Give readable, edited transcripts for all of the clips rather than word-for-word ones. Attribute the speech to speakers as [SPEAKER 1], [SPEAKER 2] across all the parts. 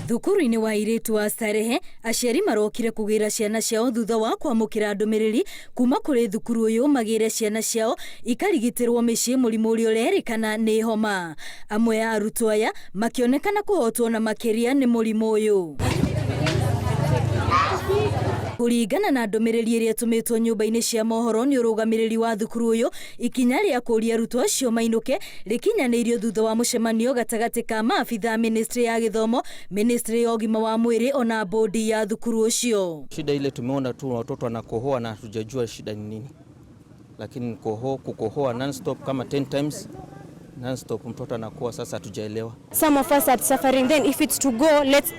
[SPEAKER 1] Thukuru-inĩ wa airĩtu wa Starehe, aciari marokire kũgĩra ciana ciao thutha wa kwamũkĩra ndũmĩrĩri kuma kũrĩ thukuru ũyũ magĩre ciana ciao ikarigitĩrwo mĩciĩ mũrimũ ũrĩa ũrerĩkana nĩ homa. Amwe a arutwo aya makĩonekana kũhotwo na makĩria nĩ mũrimũ ũyũ. Kũringana na ndũmĩrĩri ĩrĩa ĩtũmĩtwo nyũmba-inĩ cia mohoro nĩ ũrũgamĩrĩri wa thukuru ũyũ, ikinya rĩa kũria arutwo acio mainũke rĩkinyanĩirio thutha wa mũcemanio gatagatĩ ka maabitha a ministry ya gĩthomo, ministry ya ũgima wa mwĩrĩ ona bodi ya thukuru ũcio.
[SPEAKER 2] Shida ile tumeona tu watoto wanakohoa na hatujajua shida ni nini, lakini koho, kukohoa non-stop kama 10 times non-stop, mtoto anakuwa sasa, hatujaelewa.
[SPEAKER 3] Some of us are suffering. Then if it's to go, let's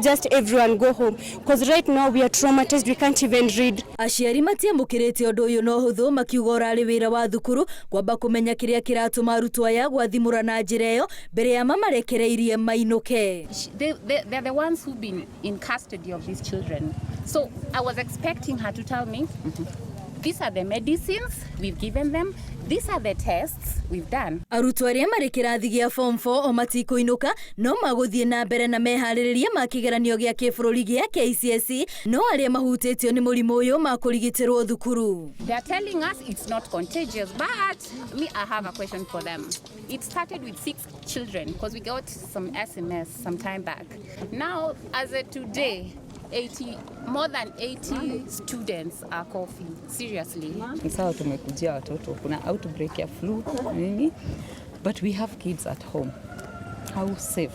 [SPEAKER 3] just everyone go home, because right now we are traumatized. We can't even read.
[SPEAKER 1] Aciari matiamũkĩrĩte ũndũ ũyũ na ũhũthũ, makiuga ũrarĩ wĩra wa thukuru kwamba kũmenya kĩrĩa kĩratũma arutwo aya gwathimũra na njĩra ĩyo mbere ya mamarekereirie mainũke.
[SPEAKER 4] They're the ones who've been in custody of these children. So I was expecting her to tell me, "These are the medicines we've given them, these are the tests we've done."
[SPEAKER 1] Arutwo arĩa marĩ kĩrathi gĩa form 4 o matikũinũka, no magũthiĩ na mbere na meharĩrĩria ma kĩgeranio gĩa kĩbũrũri gĩa KCSE, no arĩa mahutĩtio nĩ mũrimũ ũyũ makũrigitĩrwo thukuru.
[SPEAKER 4] They're telling us it's not contagious, but me, I have a question for them. It started with six children because we got some SMS some time back. Now, as of today, 80, more than 80 students are coughing. Seriously.
[SPEAKER 5] Ni sawa tumekujia watoto, kuna outbreak ya flu nini, but we have kids at home. How safe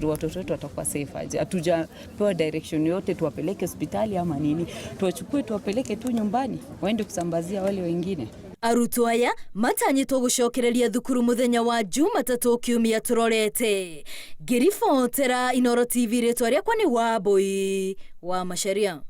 [SPEAKER 5] watoto wetu watakuwa safe aje? Hatujapewa direction yote, tuwapeleke hospitali ama nini? Tuwachukue tuwapeleke tu nyumbani waende kusambazia wale wengine?
[SPEAKER 1] Arutwo aya matanyĩtwo gũcokereria thukuru mũthenya wa Jumatatũ kiumia tũrorete. Ngĩribotera Inoro TV, rĩtwa rĩakwa nĩ Wambui wa Macharia.